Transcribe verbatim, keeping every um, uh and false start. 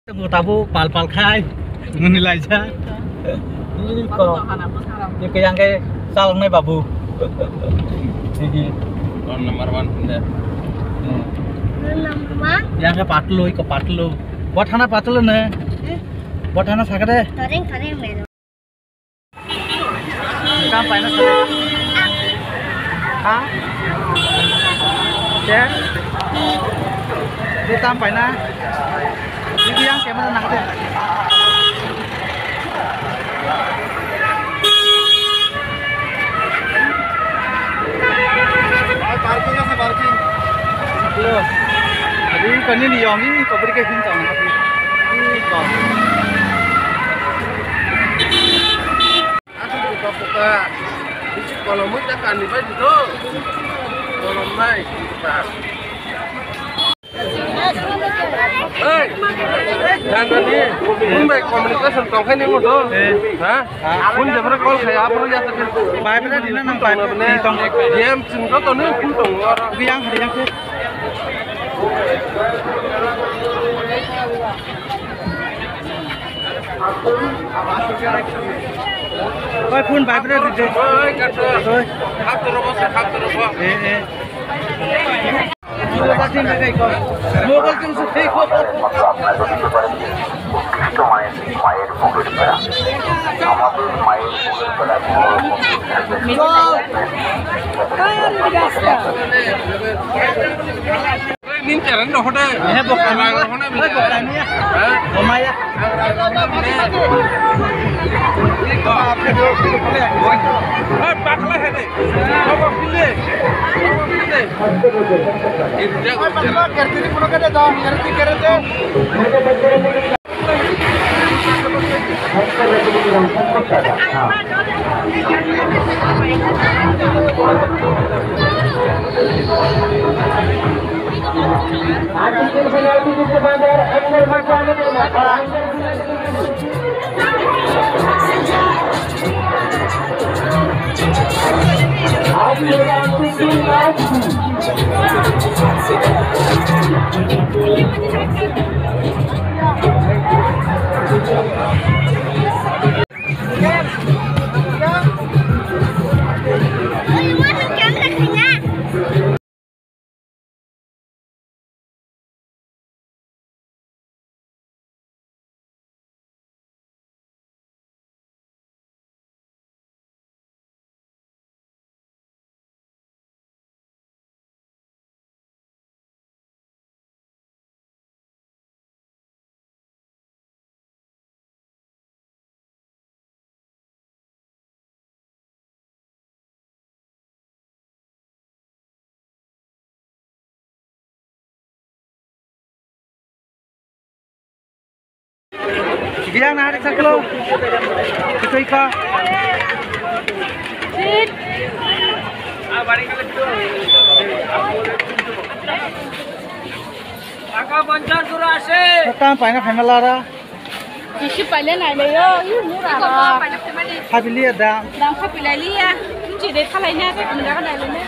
Tabuk pal pal khai. Muni laijak. Iko. Iko yang ke salongnai babu. Phone number one phone de. Phone number one. Yang ke patlu, iko patlu. Buat hana patlu ne. Buat hana sakade. Toreng toreng mero. Tam paina sare. Ha? Che? Di tam paina. Di yang camera nang de. Parking ase, parking. Hello. Adi kani ni yong ni ko beri ke hin tong. Ni ko. Asal buka buka. Bisi kolom ta kani bai dito. Kolom nai buka. Hey, dan tadi, pun baik komunikasi tongkai ni mudo, ha? Pun jabra call saya apa ya tadi? Baik benar dina nang baik. Game sing kau tadi pun tong orang. Yang hari yang ke. Oi, phone vibrate dite. Oi, kato. Oi. Hap toro bose, hap toro bo. Eh, eh. Mobile tum se thik ho. Nin teran no hode. Eh, bokra ni. Hode. Eh, bokra ni. Eh? Omaya. Eh, pakla hede. Baba pile. Baba pile. Pakla kerti ni puno kade da, kerti kerete. Biang na hari saklo. Itu ika. Aka banjar guru ase. Tang paina phaima lara. Isi paile nai le yo, i mura ba. Habilia da. Dam kha pilai liya. Chi de thalai na ka kunda ka nai le ne.